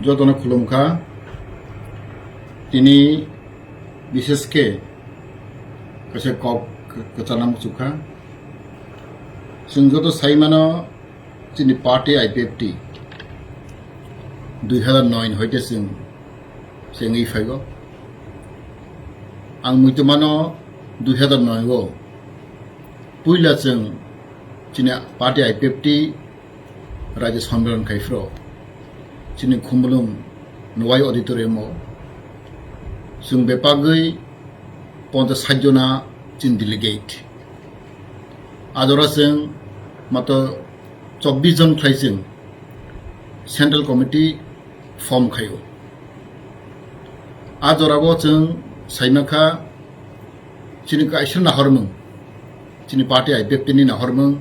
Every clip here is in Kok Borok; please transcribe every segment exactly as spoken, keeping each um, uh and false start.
Jotono khulumkha. Tini bishesh khe kaisa kok kwchana muchukha. Chwng joto saimano chini party I P F T dui hazar noi hoite chwng chengwi phaigo. Ang muitu mano dui hazar noi o puila chwng chini party I P F T Raja Sammelan khai phro chini Khumulwng Nwai Auditorium o chwng bepagwi ponchas sait jona chini delegate. Ajora chwng mato chobbish jon khlai chwng Central Committee form khaio. A jorao chwng saimakha chini kaisa nahormung, chini party I P F T ni nahormung,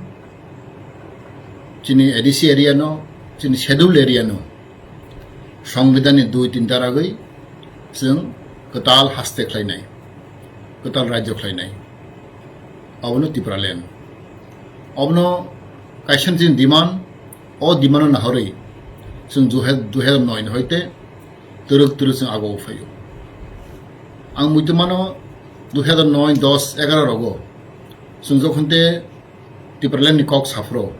chini A D C area no, chini schedule area no, Songbidan ni dui tin taragwi chwng kwtal haste khlainai, kwtal rajyo khlainai. Abono Tipraland. Abono kaisa chini demand, o demand no nahorwi chwng dui hazar noi hoite twrwk twrwk chwng ago phaio. Ang muitu mano dui hazar noi, dos, egaroh rogo chwng jokhon te Tipraland ni kok saphro,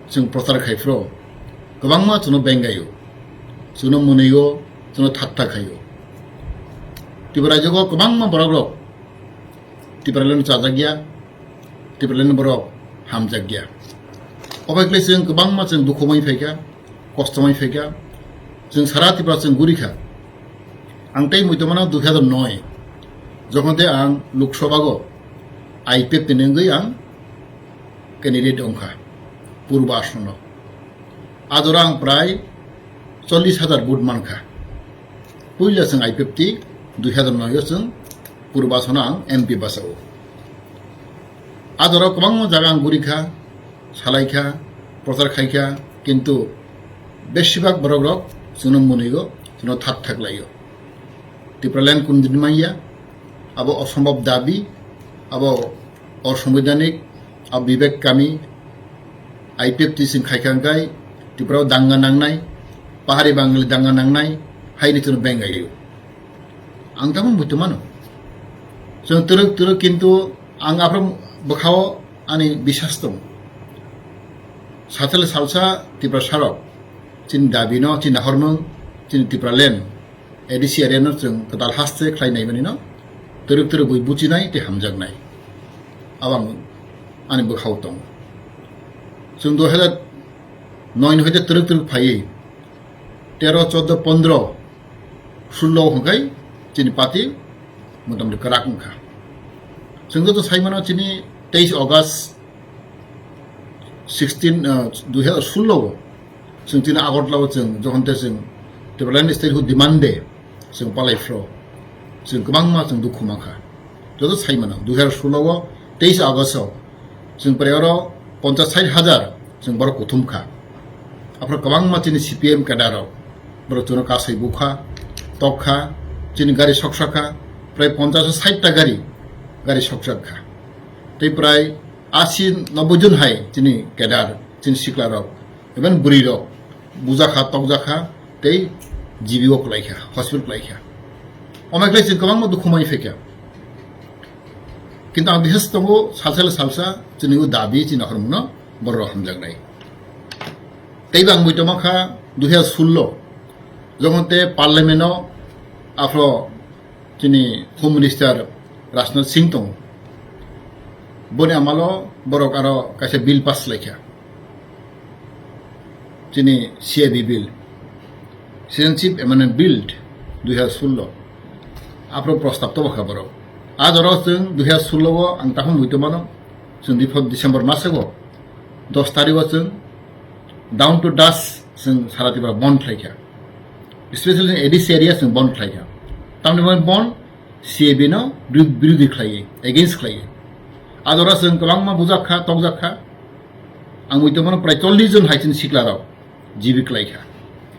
chwng prochar khai phro, kwbangma chwngno bengaio, chwngno mwnwio, chwngno thatta khaio. Tipra rajyo kwbangma borok rok Tipraland chajakya, Tipraland borok hamjakya. Obai khlai chwng kwbangma chwng dukhu mai phaikha, kosto mai phaikha, chwng sara Tipra chwng gurikha. Ang tei muitu mano dui hazar noi, jokhon te ang Lok Sabha go I P F T ni wngwi ang candidate wngkha Purba Asono. Ajora ang prai chollish hazar vote mankha. Puila chwng I P F T dui hazar noi o chwng Purba Asono ang M P bachao. Ajora kwbangma jaga ang gurikha, salaikha, prochar khaikha, kintu besibak borok rok chwngno mwnwigo, chwngno thak thak laio. Tipraland kundin manya, abo osombob dabi, abo osombidanik, abo bibek kami, I P F T sing khaikha hwnkhe Tripura o danga nangnai, pahari Bangali danga nangnai, haini chwngno bengaio. Ang tamo muitu mano. Chwng twrwk twrwk kintu ang aphro bwkhao ani bisas tongo. Sathale salsa Tiprasa rok chini dabi no, chini nahormung, chini Tipraland, A D C area no chwng kwtal haste khlai nai mani no twrwk twrwk bui buchinai tei hamjaknai. Abo ang ani bwkhao tongo. Chwng dui hazar noi ni hoite twrwk twrwk phaiwi tero, choddo, pondro, sullo hwnkhe chini party motamoti kwrak wngkha. Chwng joto sai mano chini teis August sixteen, ah, dui hazar sullo o chwng chini Agartala o chwng jokhon te chwng Tipraland statehood demand day chwng palai phro chwng kwbangma chwng dukhu mankha. Joto sai mano dui hazar sullo o teis August o chwng pore oro ponchas sait hazar chwng borok kuthum kha. Aphro kwbangma chini C P M cadre rok borok chwngno kasai bukha, tokha, chini gari soksa kha, prai ponchas sait ta gari, gari soksa kha. Tei prai asi nobboi jon hai chini cadre, chini sikla rok, even bwrwi rok bujakha, tokjakha, tei G B o kwlaikha, hospital kwlaikha. Omo khlai chwng kwbangma dukhu mai phaikha. Kintu ang bises tongo, salsa le salsa chini o dabi chini nahormungno borok hamjaknai. Tei bo ang muitu mankha dui hazar sullo, jokhon te parliament o aphro chini Home Minister Rajnath Singh tongo. Boni amalo borok aro kaisa bill pass laikha. Chini C A B bill, Citizenship Amendment Bill dui hazar sullo. Aphro prostab to bwkha borok. A jora chwng dui hazar sullo o ang takhum muitu mano, chwng dipho December maso o dos tarikh o chwng down to dust chwng sara Tripura bond khlaikha. Especially A D C area chwng bond khlaikha. Tamni bagwi bond C A B no biru-, birodhi khlaiwi, against khlaiwi. A jora chwng kwbangma bujakha, tokjakha. Ang muitu mano prai chollish jon hai chini sikla rok G B kwlaikha.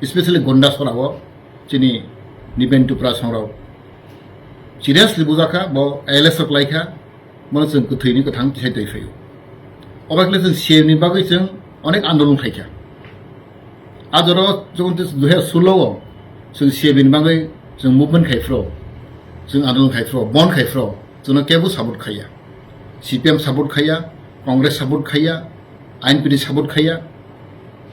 Especially Gondasora o chini Niben Tripura songrok seriously bujakha, bo A L S o kwlaikha, bono chwng kwthwini kwthang tisai twi phaio. Obo khle chwng C A B ni bagwi chwng onek andolon khlaikha. A jora chwng tei dui hazar sullo o chwng C A B ni bagwi chwng movement khai phro, chwng andolon khai phro, bon khai phro, chwngno kebo support khaiya. C P M support khaiya, Congress support khaiya, I N P ni support khaiya.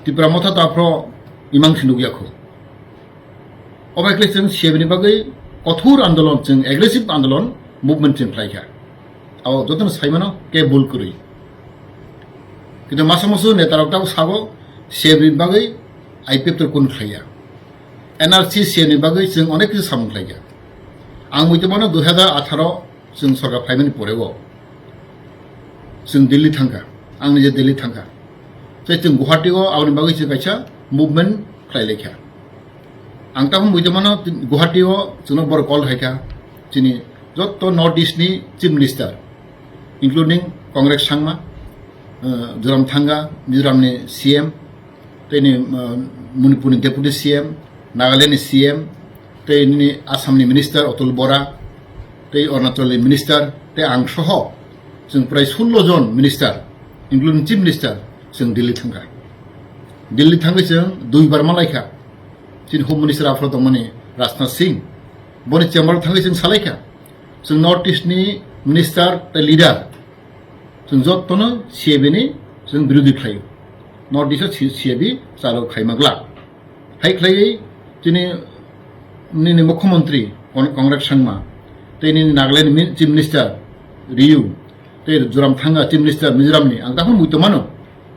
Tipra Motha to aphro imang se nukya kho. Obai khlai chwng C A B ni bagwi kothor andolon, chwng aggressive andolon, movement chwng khlaikha. Abo jotono saimano ke bul kwrwi. Kintu masa musu netarok tabuk sabo C A B ni bagwi I P F to kun khlaiya. N R C C A ni bagwi chwng onek kisi samung khlaikha. Ang muitu mano dui hazar atharo chwng sorkar phaimani porego chwng Delhi thangkha, ang nije Delhi thangkha. Tei chwng Guwahati o aboni bagwi chwng kaisa movement khlai laikha. Ang tabuk muitu mano Guwahati o chwngno borok call khaikha, chini jotto North East ni Chief Minister, including Congress Sangma, uh, Zoram Thanga, Mizoram ni C M, tei ni, uh, Manipur ni Deputy C M, Nagaland ni C M, tei nini Assam ni Minister Atul Bora, tei Arunachal ni Minister, tei ang soho chwng prai sullo jon Minister, including Chief Minister, chwng Delhi thangkha. Delhi thangwi chwng duibar malaikha. Chini Home Minister aphro tongmani Rajnath Singh, boni chamber thangwi chwng salaikha. Chwng North East ni Minister tei leader, chwng jottono C A B ni chwng birodhi khlaio. North East o C-, C A B chalo khaima glak. Hai khlaiwi chini nini Mukhyamantri Kon-, Conrad Sangma, tei nini Nagaland mi-, Chief Minister Ryu, tei Zoram Thanga Chief Minister Mizoram ni, ang takhum muitu mano.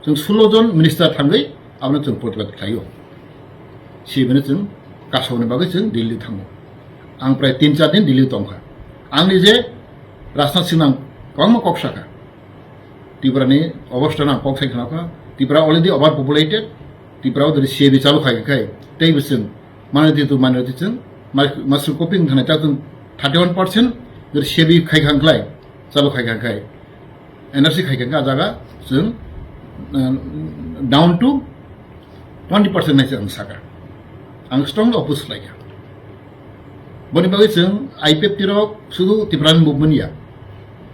Chwng sullo jon minister thangwi abono chwng protibad khlaio. Sibini chwng kasokni bagwi chwng Delhi thango. Ang prai tin char din Delhi tongkha. Ang nije Rajnath Singh ang kwbangma kok sakha. Tripura ni obostha no ang kok sai khnakha. Tripura already overpopulated. Tripura o dori C A B chalu khai khai. Tei bo chwng minority to minority chwng mas-, master copying thanai ta chwng thirty one percent dori C A B khai khang khlai. Chalu khai khang khai. N R C khai khang kha jaga chwng, uh, down to twenty percent nai se ang saka. Ang strong oppose khlaikha. Boni bagwi chwng I P F T rok sudu Tipraland movement ya.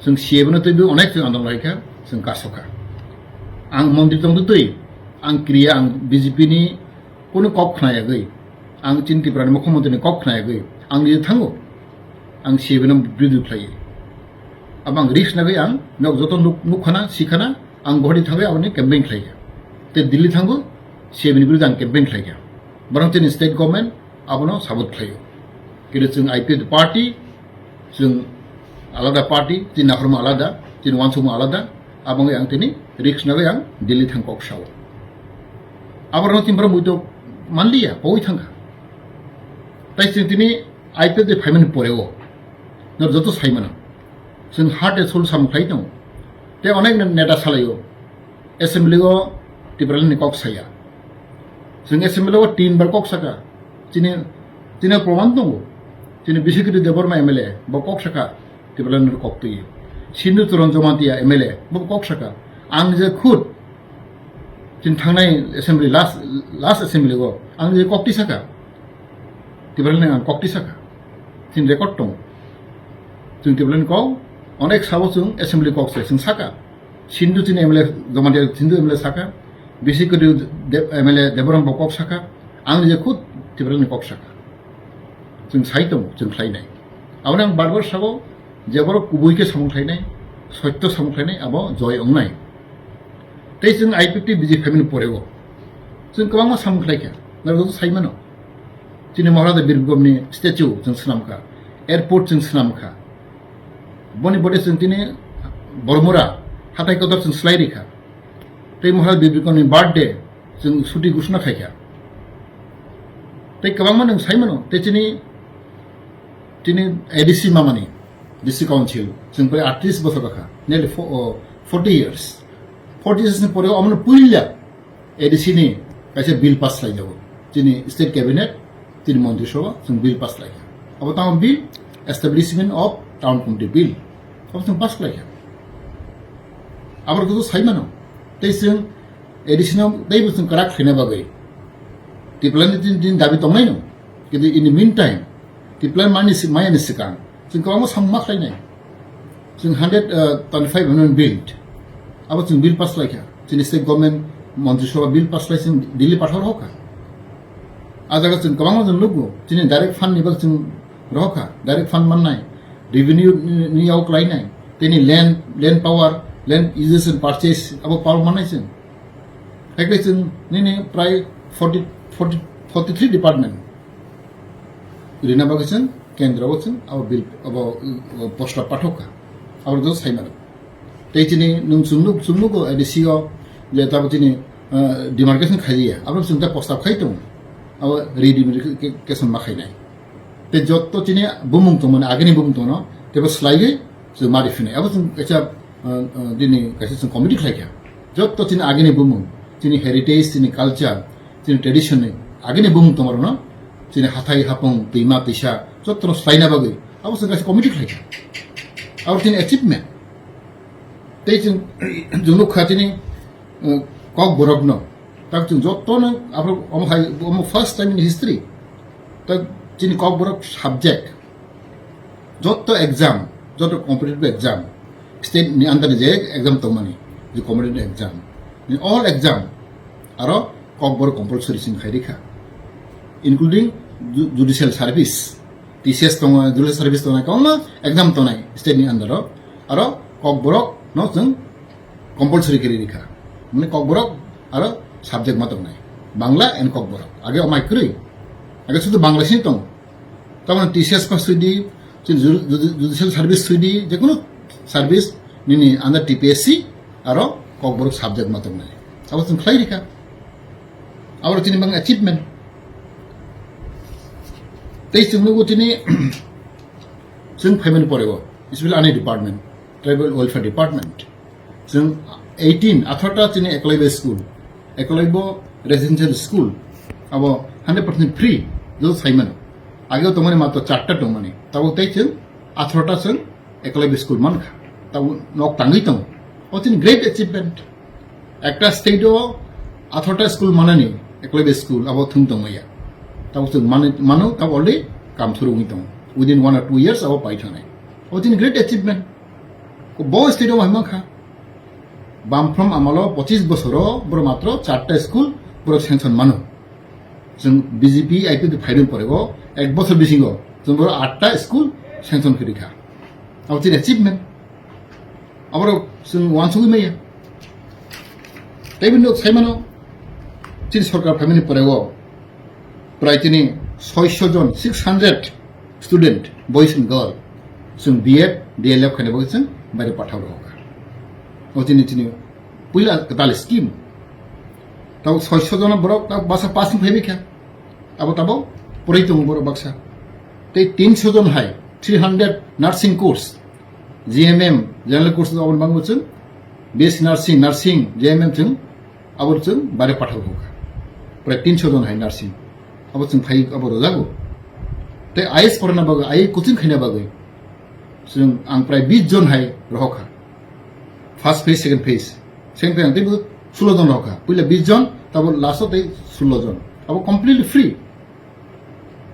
Chwng C A B no twibo onek chwng andolon laikha, chwng kasokha. Ang mondir tongtwi twi, ang kriya, ang B J P ni kunu kok khnayagwi, ang chini Tiprani Mukhyamantri ni kok khnayagwi, ang nije thango. Ang C A B no birodhi khlaiwi. Abo ang risk nagwi ang nok joto nuk-, nukkhana, sikhana, ang Guwahati thangwi aboni campaign khlaikha. Tei Delhi thango C A B ni birodhi ang campaign khlaikha. Borok chini state government abono support khlaio. Kini chwng I P F party, chwng alada party, chini naharma alada, chini uansukma alada, aboni ang tini risk nagwi ang Delhi thang kok sao. Aborno chini borok muitu manliya, pawi thangkha. Tai chwng tini I P F de phaimani poreo, nor joto saimano. Chwng heart and soul samung khlai tongo. Tei onek neta salaio. Assembly o Tipraland ni kok saya. Chwng assembly o tin bar kok saka. Chini, chini proman tongo. Chini Biswakirti Debbarma M L A bo kok saka. Tipraland ni kok twi. Sindhu Charan Jamatia M L A bo kok saka. Ang je khud chini thangnai assembly last, last assembly o ang je kok twi saka. Tipraland ni ang kok twi saka. Chini record tongo. Chwng Tipraland ni kok onek sabo chwng assembly kok se chwng saka. Sindhu chini M L A, Jamatia Sindhu M L A saka, Biswakirti De-, M L A Debbarma bo kok saka, ang je khud Tipraland ni kok saka. Chwng sai tongo, chwng khlainai. Aboni ang bar bar sabo, je borok kubui khe samung khlainai, sotto samung khlainai, abo joy ongnai. Tei chwng I P F T B J P phaimani poreo. Chwng kwbangma samung khlaikha, norok saimano. Chini Maharaja Bir Bikram ni statue chwng swnamkha, airport chwng swnamkha. Boni bode chwng tini Bormura hatai kotor chwng swlai rikha. Tei Maharaja Bir Bikram ni birthday chwng suti gusna khaikha. Tei kwbangma nwng saimano, tei chini, chini A D C mamani, D C Council, chwng pore atris bosor kha, nearly fo-, o, forty years. Forty years ni pore omono puila A D C ni kaisa bill pass khlaijago. Chini state cabinet, chini montri sabha, chwng bill pass khlaikha. Abo tamo bill, Establishment of Town Committee Bill. Abo chwng pass khlaikha. Abo to saimano. Tei chwng A D C no teibo chwng kwrak khlaina bagwi Tipraland ni tin, tin dabi tongnai no. Kintu in the meantime, Tipraland mani si-, maya ni swkang chwng kwbangma samung ma khlainai. Chwng hundred, uh, twenty-five amendment bill. Abo chwng bill pass khlaikha. Chini state government montri sabha bill pass khlai chwng Delhi pathar hokha. A jaga chwng kwbangma chwng nukgo, chini direct fund ni bagwi chwng rohor kha, direct fund mannai, revenue ni, ni yao klainai, tini land, land power, land uses and purchase abo power mannai chwng. Haikhe chwng nini prai forty, forty, forty three department rina bagwi chwng kendro o chwng abo bill, abo, uh, posta pathok kha, abo do saimano. Tei chini nwng chwng nuk, chwng nugo A D C o je tabo chini, uh, demarcation khailiya, abo chwng ta posta khai tongo, abo redemarcation ma khainai. Tei jotto chini bumung tongmani, agini bumung tongno, tebo swlaiwi chwng ma riphinai. Abo chwng kaisa, uh, uh, dini kaisa chwng committee khlaikha. Jotto chini agini bumung, chini heritage, chini culture, chini tradition ni agini bumung tongmarokno, chini hathai, hapung, twima, twisa, jottono swlaina bagwi abo chwng kaisa committee khlaikha. Abo chini achievement. Tei chwng, chwng nukha chini, uh, Kokborokno. Tak chwng jottono aphuru omo hai, omo first time in history. Tak chini Kokborok subject. Jotto exam, jotto competitive exam, state ni under je exam tongmani, je competitive exam. Ni all exam, aro Kokborok compulsory sin khai rikha. Including ju-, judicial service, T C S tongo, judicial service tongo, kwbangma exam tongnai state ni under o, aro Kokborok no chwng compulsory kiri rikha. Mane Kokborok aro subject ma tongnai. Bangla and Kokborok. Age omai kwrwi. Age sudu Bangla sini tong. Tamani T C S pass sui di, chini ju-, ju-, judicial service sui di, je kono service nini under T P S C aro Kokborok subject ma tongnai. Abo chwng khlai rikha. Abo chini bang achievement. Tei chwng nugo chini chwng phaimani pore o, especially ani department, tribal welfare department. Chwng eighteen, atharta chini Eklavya school, Eklavya residential school, abo hundred percent free, joto saimano. Ageo tongmani matro charta tongmani, tabuk tei chwng atharta chwng Eklavya school mankha, tabuk nok tangwi tongo. O chini great achievement. Ekta state o atharta school manani, Eklavya school, abo thwng tongmaya. Tabuk chwng mani-, mano, tabuk already kam thuru wngwi tongo. Within one or two years abo pai thangnai. O chini great achievement. Bo state o hai mankha. Bamphrom amalo pochis bosoro borok matro charta school borok sanction mano. Chwng B J P I P F phaidon pore o ek bosor bisingo chwng borok atta school sanction khe rikha. Abo chini achievement. Aborok chwng wansugwi maya. Tei bini nok saimano chini sorkar phaimani pore o prai chini soiso jon, six hundred student, boys and girl, chwng B Ed, D El Ed khaina bagwi chwng baire pathao rokha. O chini, chini puila kwtal scheme. Tabo soiso jon borok ta basa pass wng phaibai kha. Abo tabo poroi tongo borok baksa. Tei tinso jon hai, three hundred nursing course, G M M, general course aboni bagwi chwng B S C nursing, nursing, G M M chwng abo chwng bare pathao rokha. Prai tinso jon hai nursing. Abo chwng phai abo rojago. Tei I A S porana bagwi, I A S coaching khaina bagwi chwng ang prai bis jon hai rohokha. First phase, second phase. Second phase ang teibo sulo jon rohokha. Puila bis jon, tabo last o tei sulo jon. Abo completely free.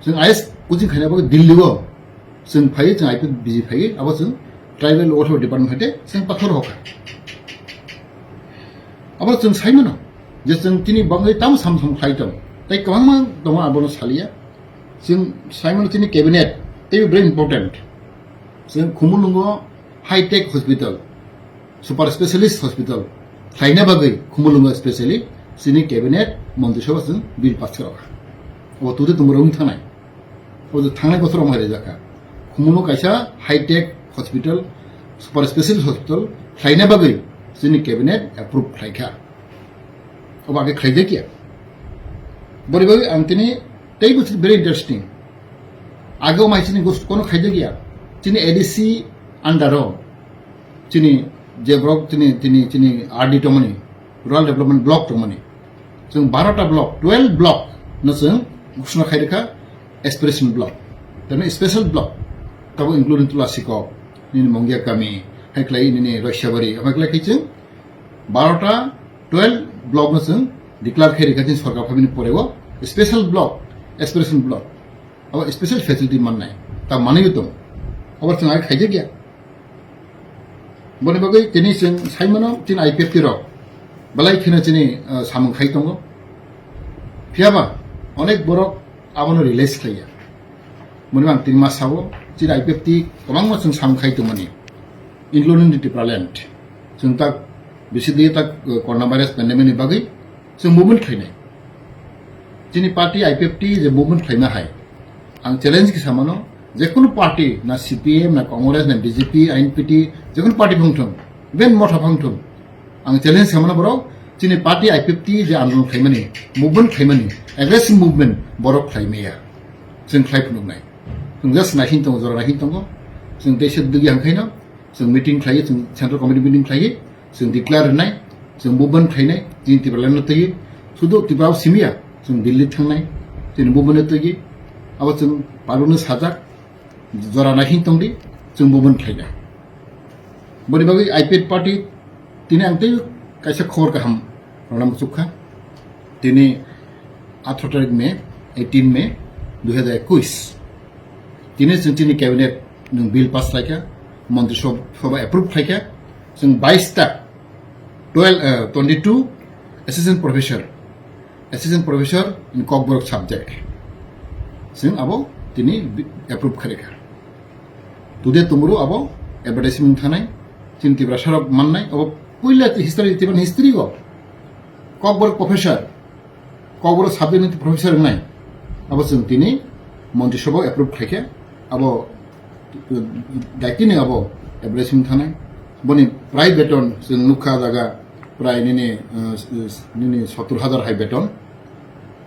Chwng I A S coaching khaina bagwi Delhi o chwng phaiwi, chwng I P F B G phaiwi, abo chwng tribal welfare department hai tei chwng pathor rohokha. Abo chwng saimano je chwng tini bagwi tamo sam sam khlai tong. Tei kwbangma tongo abono saliya. Chwng saimano chini cabinet teibo very important. Chwng Khumulwngo high tech hospital, super specialist hospital khlaina bagwi Khumulwngo specially chini cabinet montri sabha chwng bill pass khe rokha. Abo tute tumung rwng thangnai. Abo thangnai bosor rok hai rejakha. Khumulwngo kaisa high tech hospital, super specialist hospital khlaina bagwi chini cabinet approve khlaikha. Obo age khlaijak ya. Bori bagwi ang tini teibo very interesting. Age o mai chini gost kono khaijak ya. Chini A D C under o chini je block chini, chini, chini R D tongmani, Rural Development Block tongmani. Chwng barota block, twelve block no chwng ghosna khai rikha aspiration block. Tamo special block. Tabo including Tulasikok, nini Mongya Kami, hai khlai nini Roisabari, hai khlai khai chwng barota, twelve block no chwng declare khai rikha chini sorkar phaimani pore o special block, aspiration block. Abo special facility mannai. Ta manwi tong. Abo chwng ai khaijak ya. Boni bagwi tini chwng saimano chini I P F T rok belai kheno chini, uh, samung khai tongo. Phiyaba Onek borok abono realize khlaiya. Moni ang tini ma sao, chini I P F T kwbangma chwng samung khai tongmani, including the Tipraland. Chwng tak bisi di tak, uh, coronavirus pandemic ni bagwi chwng movement khlainai. Chini party I P F T je movement khlaina hai, ang challenge kisa mano, je kunu party na C P M na Congress na B J P, I N P T, je kunu party phang thung, ben motha phang thung, ang challenge kisa mano borok, chini party I P F T je andolon khlaimani, movement khlaimani, aggressive movement borok khlaimaya. Chwng khlai phunuknai. Chwng just naising tongo, jora naising tongo. Chwng tei se digi hangkhaino, chwng meeting khlaiwi, chwng central committee meeting khlaiwi, chwng declare rwnai, chwng movement khlainai, chini Tipraland no twiwi, sudu Tripura o simiya, chwng Delhi thangnai, chini movement no twiwi, abo chwng paruni sajak, jora naising tongdi, chwng movement khlainai. Boni bagwi I P F T party tini ang tei kaisa khobor kaham rwna muchukha. Tini atharo tarik May, eighteen May dui hazar ekwis. Tini chwng chini cabinet nwng bill pass khlaikha, montri sob-, sobha approve khlaikha. Chwng bais ta twelve, eh, twenty two assistant professor, assistant professor in Kokborok subject. Chwng abo tini bi-, approve khlaikha. Today tomorrow abo advertisement thanai, chini Tiprasa rok mannai, abo puila history, Tiprasa history go. Kokborok professor, Kokborok subject ni professor wngnai. Abo chwng tini montri sobha approve khlaikha, abo daitini abo advertisement thanai. Boni prai beton chwng nukha jaga prai nini, uh, nini sottur hazar hai beton.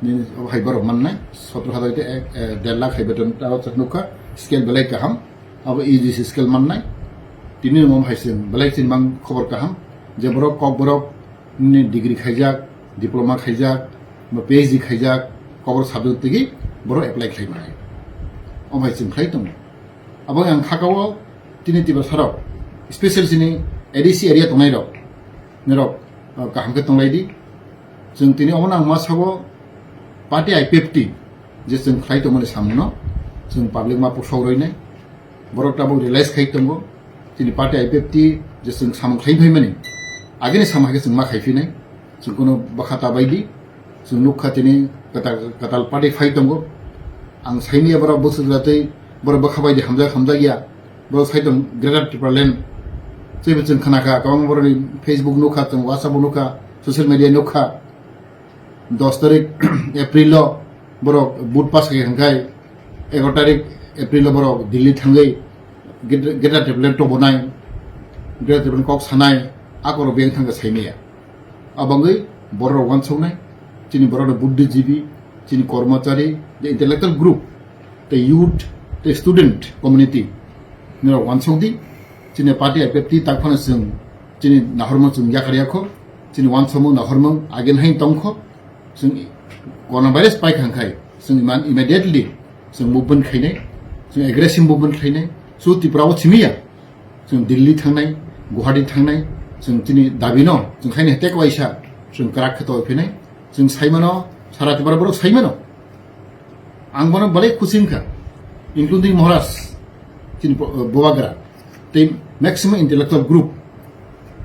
Nini abo hai borok mannai, sottur hazar te ek, eh, der lakh hai beton, abo chwng nukha, scale belai kaham, abo U G C scale mannai. Tini omo hai chwng belai chini mang khobor kaham, je borok Kokborok ni degree khaijak, diploma khaijak, ba P H D khaijak, Kokborok subject tigi borok apply khlai manai. Omo hai chwng khlai tongo. Abo ang khakao tini Tiprasa rok, special chini A D C area tongnai rok, nirok, uh, kaham khe tonglai di. Chwng tini omo nang ma sabo party I P F T je chwng khlai tongmani samungno chwng public ma pusok roinai. Borok tabuk realize khai tongo. Chini party I P F T je chwng samung khlai phaimani, agini samung hai khe chwng ma khai phinai. Chwng kuno bwkha ta bai di. Chwng nukha tini kwtal, kwtal party phai tongo. Ang saimanya borok bwswk jatwi borok bwkha bai di hamjak hamjak ya. Borok sai tong Greater Tipraland. Teibo chwng khnakha, kwbangma borokni Facebook nukha, chwng WhatsApp o nukha, social media nukha. Dos tarik April o borok vote pass khai hwnkhai, egaro tarik April o borok Delhi thangwi Greater, Greater Tipraland tobonai, Greater Tipraland kok sanai, akorok beng thangkha saimanya. Abangwi borok rok wansuknai, chini borok rok buddhijibi, chini kormochari, the intellectual group, the youth, the student community, nirok wansuk di, chini party I P F T tak phano chwng, chini nahormung chwng yakar yakho, chini wansukmung nahormung again hai tongkho, chwng coronavirus paikha khai, chwng iman immediately, chwng movement khainai, chwng aggressive movement khainai, so Tripura o simiya, chwng Delhi thangnai, Guwahati thangnai, chwng chini dabi no, chwng khaini hetek waisa, chwng kwrak khe tongwi phinai, chwng saimano, sara Tripura borok saimano. Ang bono belai khusi wngkha, including Maharaj, chini bo-, Bubagra, tei maximum intellectual group,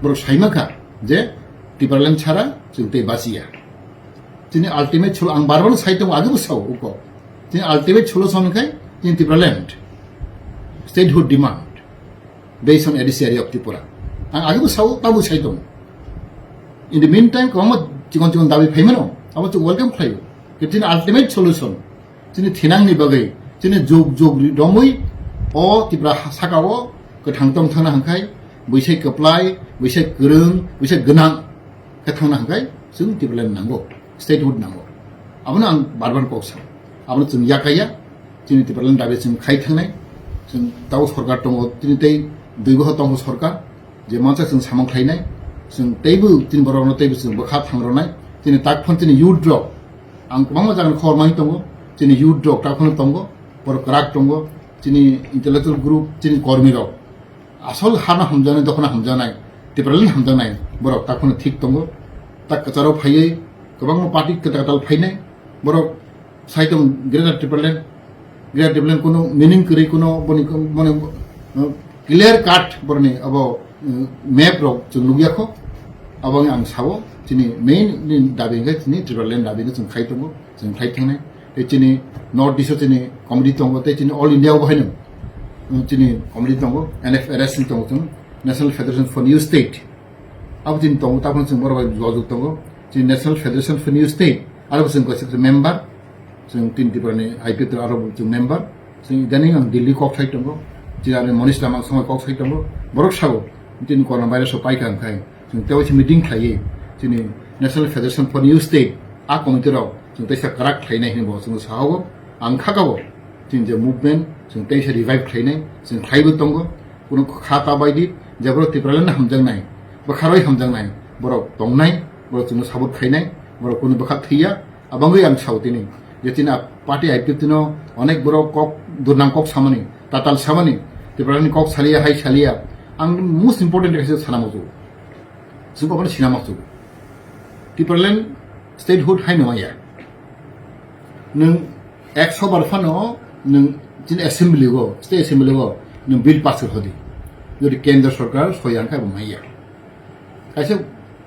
borok saimankha je Tipraland chara chwng tei bachiya. Chini ultimate solu-, ang bar bar sai tongo, agebo sao uko. Chini ultimate solution khai chini Tipraland. Statehood demand based on A D C area of Tripura. Ang agebo sao, tabo sai tongo. In the meantime, kwbangma chikon chikon dabi phaimano, abo chwng welcome khlaio. Khe chini ultimate solution, chini thinangni bagwi, chini jug jug romwi o Tripura ha-, sakao kwthang tong thangna hwnkhai, buisai kwplai, buisai kwrwng, buisai gwnang khe thangna hwnkhai chwng Tipraland nango, statehood nango. Abono ang bar bar kok sao. Abono chwng yakaya, chini Tipraland dabi chwng khai thangnai, chwng tabo sorkar tongo, chini tei dui bohor tongo sorkar, je mansa chwng samung khlainai, chwng teibo chini borokno teibo chwng bwkha thangrwnai, chini tak phano chini youth rok, ang kwbangma jagani khobor manwi tongo, chini youth rok tak phano tongo, borok kwrak tongo, chini intellectual group, chini kormi rok, asol hano hamjaknai, dophano hamjaknai, Tipraland hamjaknai, borok tak phano thik tongo, tak kwcharo phaiwi kwbangma party kwtal kwtal phainai, borok sai tong Greater Tipraland, Greater Tipraland kuno meaning kwrwi kuno boni, boni, uh, clear cut boroni abo, uh, map rok chwng nukya kho. Abo wngkha ang sao chini main ni dabi hwnkhe chini Tipraland dabi no chwng khai tongo, chwng khai thangnai. tei chini North East o chini committee tongo, tei chini All India o bo haino, um, chini committee tongo, N F R S ni tongo chwng, National Federation for New State. Abo chini tongo, tabukno chwng borok bai jojak tongo. Chini National Federation for New State, aro bo chwng kaisa member, chwng tin Tripura ni I P F T aro bo chwng member. Chwng idaning ang Delhi kok sai tongo, chini ani Monish Lamang songwi kok sai tongo. Borok sao, chini corona virus o paikha hwnkhai, chwng tei waisa meeting khlaiwi, chini National Federation for New State, a committee rok chwng teisa kwrak khlainai hinwi bo chwng sahago. Ang khakabo, chini je movement, chwng teisa revive khlainai, chwng khlaiwi tongo. Kuno kha ta bai di, je borok Tipraland no hamjaknai, bwkha roi hamjaknai, borok tongnai, borok chwngno support khainai, borok kunu bwkha thwiya, abangwi ang sao tini. Je chini a party I P F T no onek borok kok, durnam kok samani, tatal samani, Tipraland ni kok saliya, hai saliya, ang most important kaisa sana muchungo. Chwng obono sina muchungo. Tipraland statehood haino maya. Nwng ekso bar phano nwng chini assembly o, state assembly o nwng bill pass khe hodi. Jodi kendra sarkar soi ang khe bo maya. Kaisa,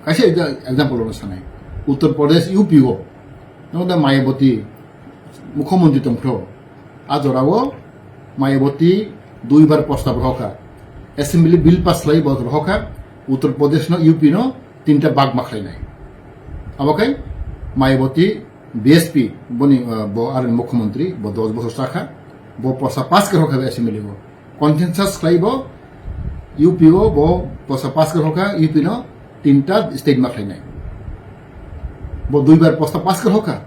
kaisa exa-, example ono sanai. Uttar Pradesh U P o nwng da Mayawati mukhyamantri tongphro. A jorao Mayawati duibar prosta rohokha. Assembly bill pass khlai bo rohokha. Uttar Pradesh no U P no tinta bag ma khlainai. Abo khai Mayawati B S P boni, uh, bo aroni mukhyamantri, bo dos bosor chakha, bo prosta pass khe rohokha assembly o. Consensus khlai bo U P o bo prosta pass khe rohokha, U P no tinta state ma khlainai. Bo duibar prosta pass khe rohokha.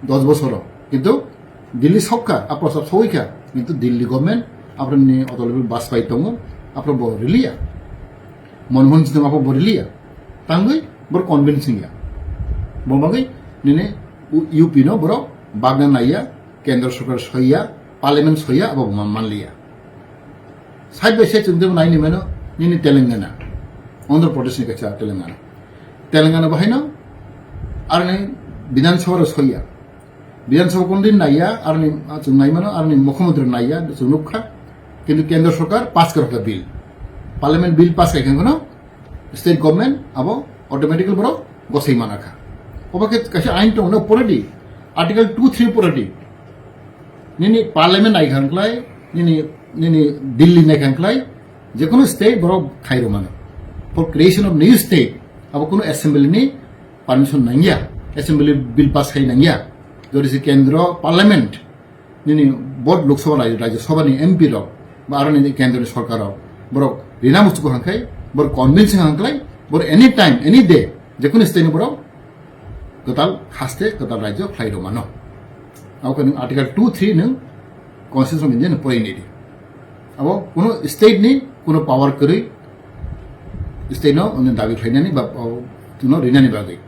Dos bosoro. Kintu Delhi sokha, a prostab sogwi kha. Kintu Delhi government, abroni Atal Bihari Vajpayee tongo, apro bo riliya. Manmohan Singh tongo, apro bo riliya. Tangwi bor convincing ya. Bo bagwi nini U-, U P no borok bagna naiya, kendra sarkar soiya, parliament soiya, abo bo man-, manliya. Side by side chwng tebo naini mano, nini Telangana, Andhra Pradesh ni kaisa Telangana. Telangana bahaino aroni Bidhan Sabha rok soiya. Bidhan Sabha kono din naiya, aroni, ah, chwng nai mano, aroni mukhyamantri naiya, chwng nukha. Kintu kendra sarkar pass khe rokha bill. Parliament bill pass khai khe kono state government abo automatically borok gosai manakha. Obo khe kaisa ain tong no poredi, Article two three poredi. Nini parliament nai khan klai, nini, nini Delhi nai khan klai, je kono state borok khai rw mano. For creation of new state, abo kono assembly ni permission nangya, assembly bill pass khai nangya. Jodi se kendro parliament, nini bot Lok Sabha, Rajya Sabha ni M P rok, ba aro nini kendro ni sarkar rok, borok rina muchuk hangkai, borok convince hangklai, borok any time, any day, je kono state ni borok kwtal haste, kwtal rajyo khlai rw mano. Abo khe nwng Article two three nwng Constitution of India ni porai nai di. Abo kuno state ni kuno power kwrwi state no nwng dabi khlainani ba, o, no rinani bagwi.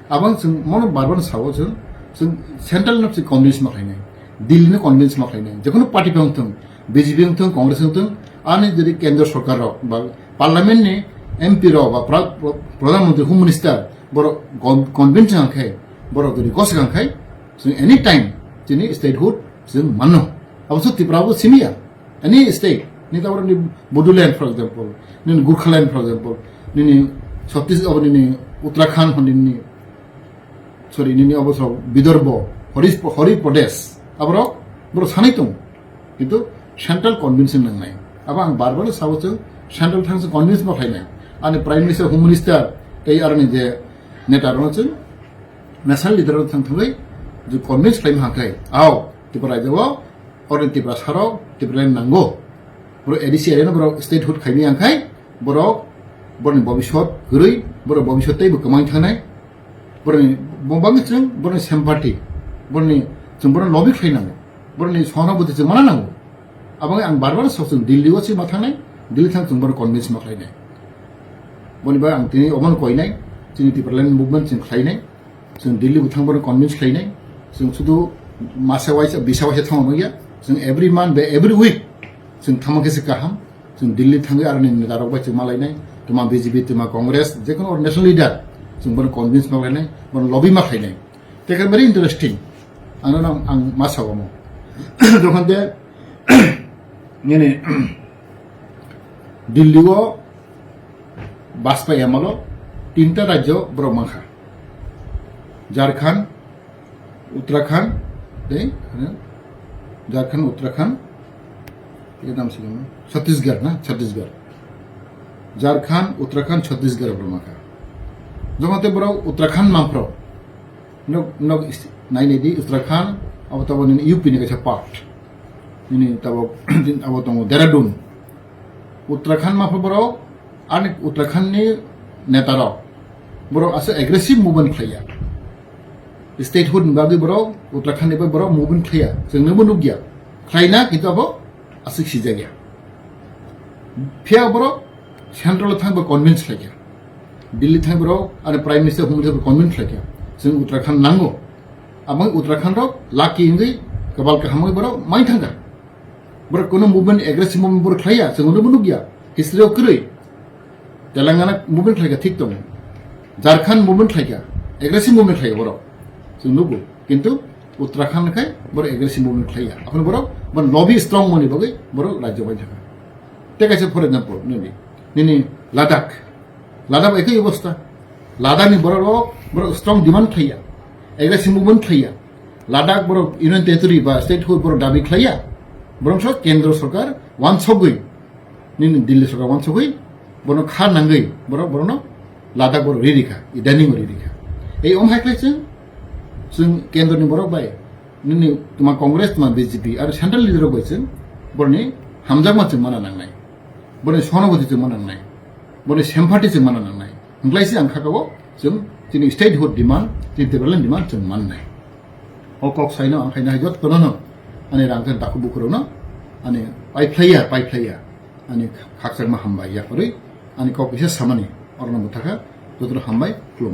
Abo ang chwng mono bar bar sao chwng, chwng central no chwng convince ma khlainai, Delhi no convince ma khlainai, je kono party phano thung, B J P wng thung, Congress wng thung, ani jodi kendra sarkar rok ba parliament ni M P rok ba pra-, pro-, pradhan mantri, home minister, borok con-, convince wng khe, borok jodi gosok wng khe, chwng any time chini statehood chwng mano. Abo se Tripura bo simi ya. Any state, ni tabra ni Bodoland, for example, nini Gurkhaland, for example, nini Chhattis-, abo nini Uttarakhand, hwn nini, sorry, nini abo so Vidarbha, Hori, Hori Pradesh, aborok, borok sanai tong. Kintu central convention nangnai. Abo ang bar bar sao chwng, central thang se convince ma khlainai. Ani Prime Minister, Home Minister, tei aroni je neta rok chwng, national leader rok thang thangwi je convince khlaima hangkai. Ao, Tripura rajyo o, oro Tripura saro, Tripura nango. Borok A D C area no borok statehood khaimi hangkai, borok, borokni bobiswt kwrwi, borok bobiswt teibo kwmang thangnai. Borokni bo-, bangwi chwng, borokni sympathy, borokni chwng borokno lobby khlai nango. Borokni sohanubhuti chwng mana nango. Abo wngkha ang bar bar sok chwng Delhi o se ma thangnai, Delhi thang chwng borok convince ma khlainai. Boni bai ang tini omono koinai, chini Tipraland movement chwng khlainai, chwng Delhi bo thang borok convince khlainai, chwng sudu masa waisa, bisa waisa thangma manya, chwng every month ba every week chwng thangma khe se kaham, chwng Delhi thangwi aroni neta rok bai chwng malainai, twma B J P, twma Congress, jekono national leader, chwng bono convince ma khlainai, bono lobby ma khlainai. Tei khe very interesting. Ang nono ang, ang ma sao omo. Jokhon de nini Delhi o Bajpayee amolo tinta rajyo borok mankha. Jharkhand, Uttarakhand, Tei, ano, Jharkhand, Uttarakhand, tei dam sini, Chhattisgarh na, Chhattisgarh. Jharkhand, Uttarakhand, Chhattisgarh borok makha. Joma tei borok Uttarakhand mangphro. Nok, nok is-, nai nai di Uttarakhand, abo tabo nini U P ni kaisa part. Nini tabo, abo tongo Dehradun. Uttarakhand mangphro borok, ani Uttarakhand ni neta rok. Borok asa aggressive movement khlaiya. Statehood ni bagwi borok, Uttarakhand ni bagwi borok movement khlaiya. Chwng nungbo nukya. Khlaina, kintu abo aswk sijakya. Phiya borok central thangbo convince khlaikha. Delhi thang borok, ani Prime Minister humri thangbo convince khlaikha. Chwng Uttarakhand nango. Abang Uttarakhand rok lucky wngwi, kabal kahamwi borok mai thangkha. Borok kono movement, aggressive movement borok khlaiya, chwng nungbo nukya. History o kwrwi. Telangana movement khlaikha thik tongo. Jharkhand movement khlaikha, aggressive movement khlaikha borok. Chwng nugo. Kintu Uttarakhand khai borok aggressive movement khlaiya. Aphano borok, borok lobby strong mani bagwi borok rajyo bai thangkha. Tei kaisa for example, nini, nini Ladakh. Ladakh ekoi obostha. Ladakh ni borok rok, borok strong demand khlaiya. Aggressive movement khlaiya. Ladakh borok Union Territory ba statehood borok dabi khlaiya. Borok so kendro sorkar wansogwi nini Delhi sorkar wansogwi, bono kha nangwi, borok, borokno Ladakh borok ririkha, idaning ririkha. Ei om hai khlai chwng, chwng kendro ni borok bai, nini tuma Congress, tuma B J P, aro central leader rok bai chwng, boroni hamjakma chwng mana nangnai, boroni sonoboti chwng mana nangnai, boroni sympathy chwng mana nangnai. Hwnglai se ang khakao chwng chini statehood demand, chini Tipraland demand chwng mannai. O kok saino ang khaina hai jottono no ani rang khe dakhuk bukhurokno ani paiphlaiya, paiphlaiya, ani khakchangma hambai yakarwi ani kok kisa samani orokno bwthakha jotono hambai khulum.